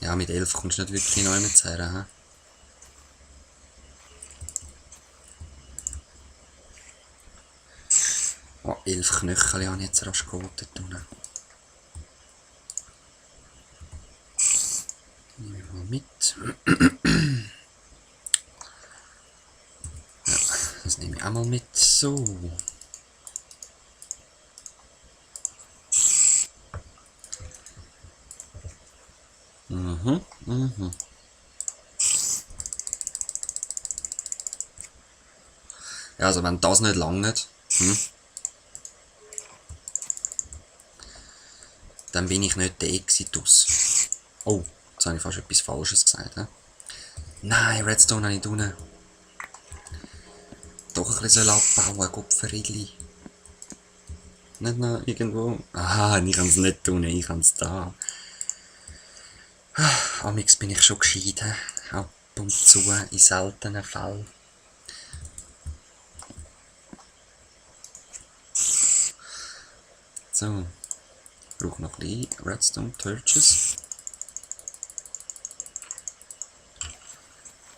Ja, mit 11 kommst du nicht wirklich neu mit her. Oh, 11 Knöchel habe ich jetzt rasch geholt. Nehme ich mal mit. Ja, das nehme ich auch mal mit. So. Ja, also wenn das nicht langt, dann bin ich nicht der Exitus. Oh, jetzt habe ich fast etwas Falsches gesagt. He? Nein, Redstone habe ich unten. Doch ein bisschen abbauen, Gopferidli. Nicht noch irgendwo. Aha, ich kann es nicht tun, ich kann es da. Amix bin ich schon gescheit. Ab und zu, in seltenen Fällen. So. Ich brauche noch ein bisschen Redstone Torches.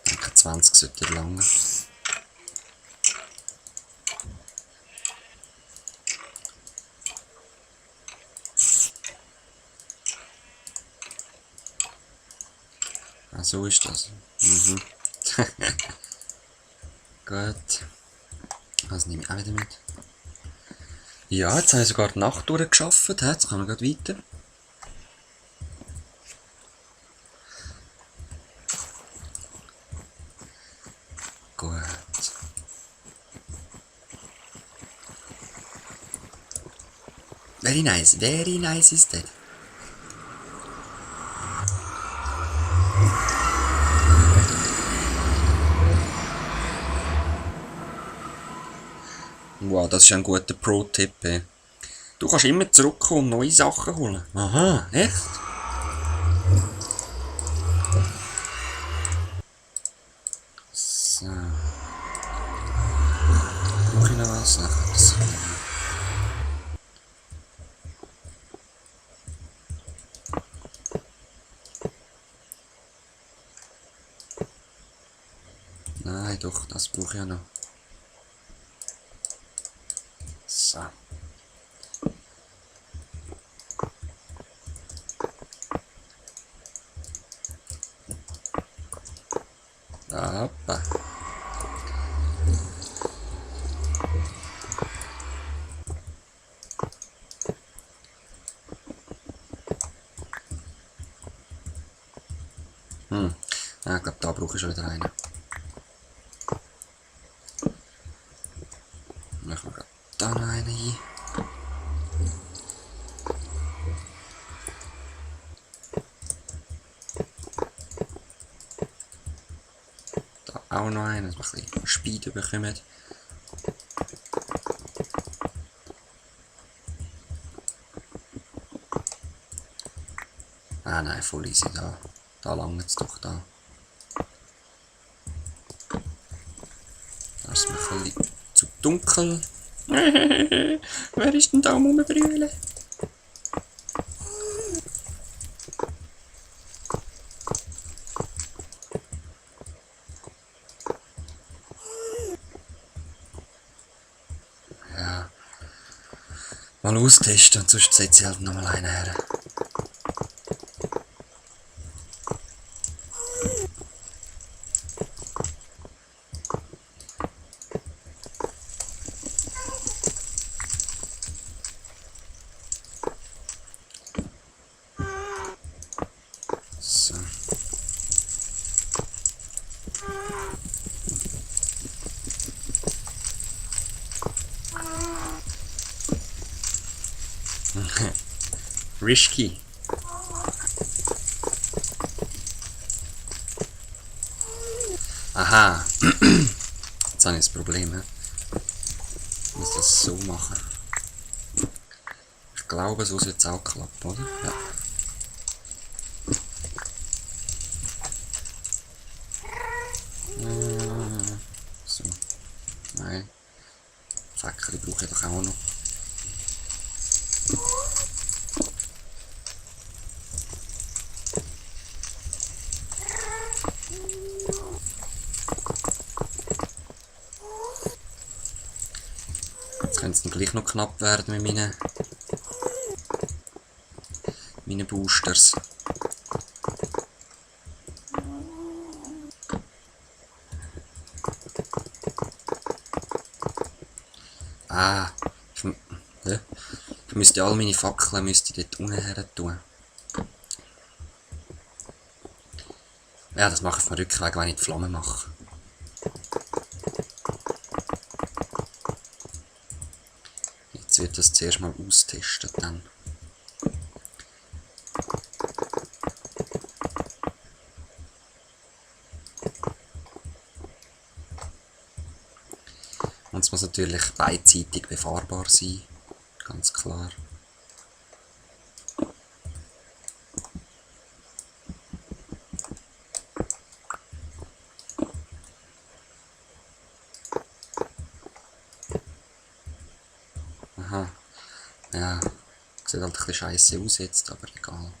Ich denke 20 sollte lange. Ah, so ist das. Gut. Das nehme ich auch wieder mit. Ja, jetzt habe ich sogar die Nacht durchgeschafft. Jetzt kann man gerade weiter. Gut. Very nice is that. Wow, das ist ein guter Pro-Tipp. Du kannst immer zurückkommen und neue Sachen holen. Aha, echt? So. Brauche ich noch was? So. Nein, doch, das brauche ich ja noch. So. Hoppa. Ja, ich glaube, da brauche ich schon wieder einen. Machen wir gerade da noch einen ein. Da auch noch einen, dass wir ein bisschen Speed bekommen. Ah nein, voll easy da. Da langt es doch da. Da ist mir ein bisschen zu dunkel. Wer ist denn da am Rumbrüllen? Ja. Mal austesten und sonst setze ich halt nochmal einen her. So. Risky. Aha. Jetzt habe ich das Problem. Ich muss das so machen. Ich glaube, so wird es auch klappen, oder? Ja. So. Nein. Fackel brauche ich doch auch noch. könnte es dann gleich noch knapp werden mit meinen Boosters. Ah, ich müsste all meine Fackeln dort unten her tun. Ja, das mache ich auf dem Rückweg, wenn ich die Flamme mache. Jetzt wird das zuerst mal austestet dann. Und es muss natürlich beidseitig befahrbar sein, ganz klar. Aha, ja, sieht halt ein bisschen scheiße aus jetzt, aber egal.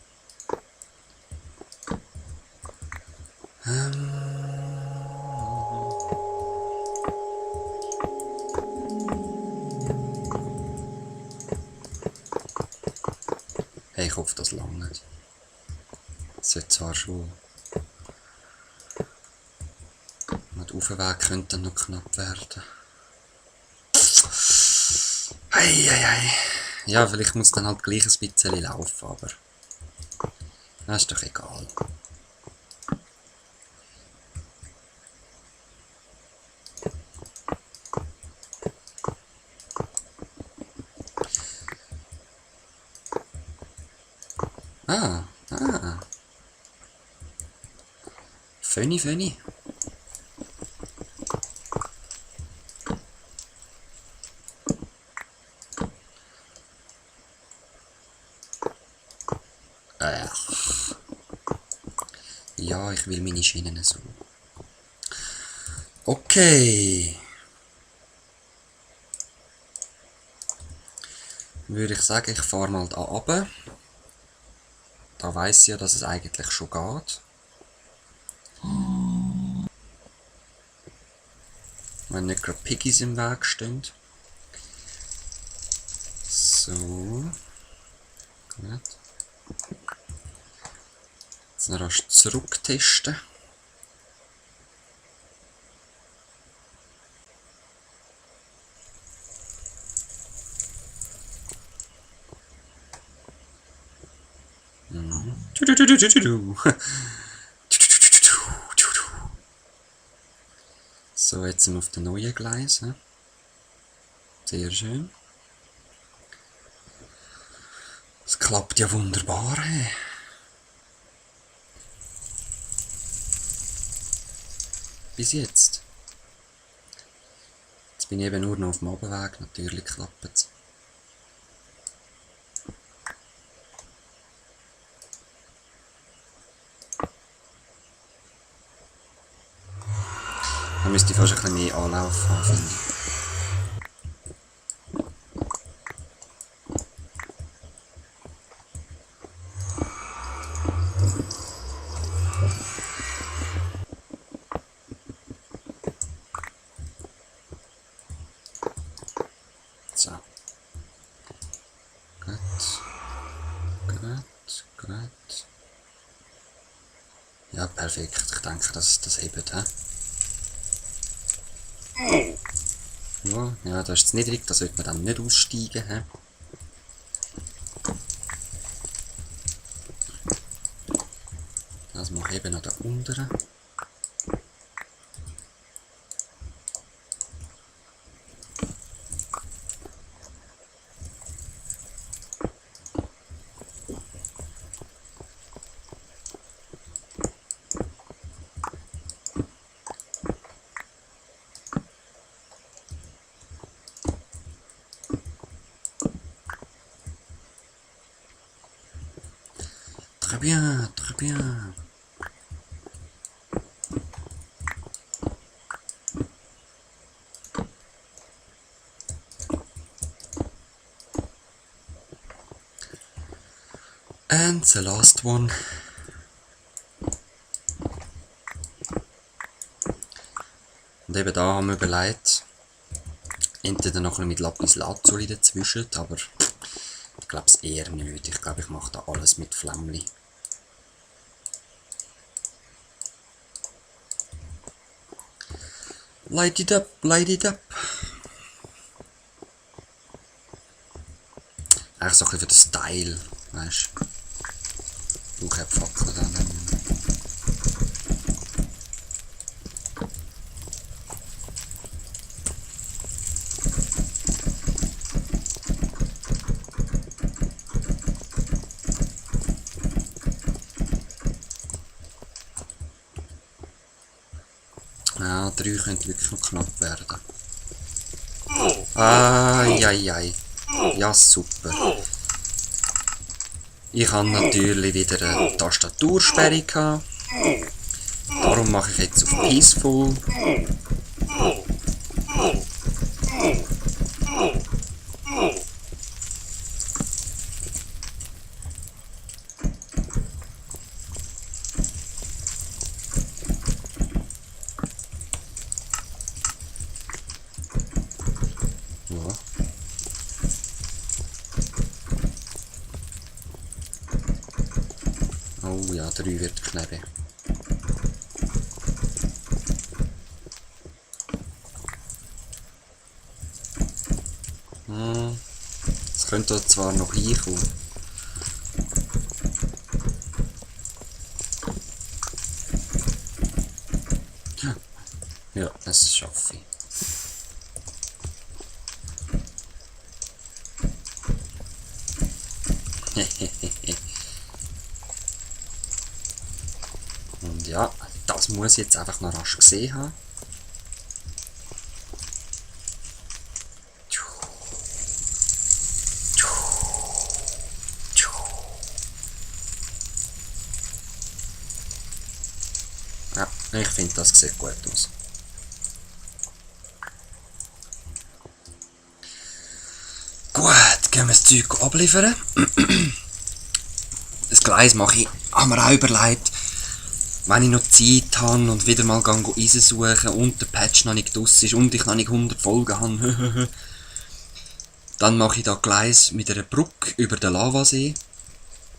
Hey, ich hoffe, das langt. Das sollte zwar schon. Der Aufweg könnte dann noch knapp werden. Eieiei. Ja, vielleicht muss dann halt gleich ein bisschen laufen, aber das ist doch egal. Funny. Ja, ich will meine Schienen so. Okay. Würde ich sagen, ich fahre mal da runter. Da weiss ich ja, dass es eigentlich schon geht. Wenn nicht gerade Piggies im Weg stehen. So. Gut. Jetzt noch rasch zurücktesten. So, jetzt sind wir auf den neuen Gleisen. Sehr schön. Das klappt ja wunderbar. Hey. Bis jetzt. Jetzt bin ich eben nur noch auf dem Abendweg. Natürlich klappt es. Da müsste ich fast ein bisschen mehr Anlauf haben, finde ich. So. Gut. Ja, perfekt. Ich denke, das hebt, hä? Ja, das ist zu niedrig, da sollte man dann nicht aussteigen, hä? Das mache ich eben noch da unten. Très bien. And the last one. Und eben da haben wir überlegt, Entweder noch ein bisschen mit Lapis Lazuli dazwischen, aber ich glaube es eher nicht. Ich glaube, ich mache da alles mit Flämmli. Light it up, light it up. Eigentlich so ein bisschen für den Style, weißt du. Ich brauche Fackeln dann. Ja, 3 könnte wirklich noch knapp werden. Ai. Ja, super. Ich habe natürlich wieder eine Tastatursperre gehabt. Darum mache ich jetzt auf Peaceful. Ja. Oh ja, 3 wird knapp. Es könnte zwar noch reinkommen. Ja, das schaffe ich. Und ja, das muss ich jetzt einfach noch rasch gesehen haben. Ja, ich finde, das sieht gut aus. Gut, gehen wir das Zeug abliefern. Das Gleis mache ich, haben wir auch überlegt, wenn ich noch Zeit habe und wieder mal Eisen suchen und der Patch noch nicht draus ist und ich noch nicht 100 Folgen habe, dann mache ich da Gleis mit einer Brücke über den Lavasee.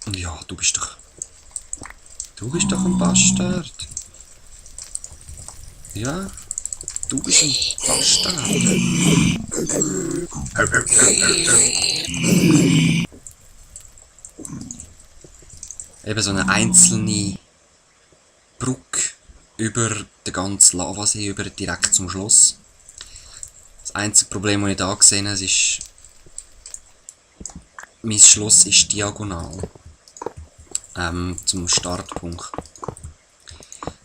Und ja, du bist doch ein Bastard. Ja, du bist ein Bastard. Eben so eine einzelne Brücke über den ganzen Lavasee, über direkt zum Schloss. Das einzige Problem, das ich da gesehen habe, ist, mein Schloss ist diagonal zum Startpunkt.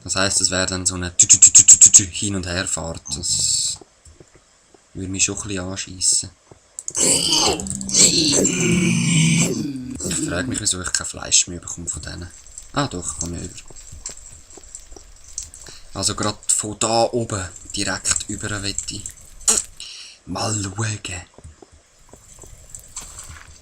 Das heisst, es wäre dann so eine Hin- und Herfahrt. Das würde mich schon ein bisschen anschiessen. Ich frage mich, wieso ich kein Fleisch mehr bekomme von denen. Ah doch, komme ich über. Also gerade von da oben direkt über wette ich. Mal schauen.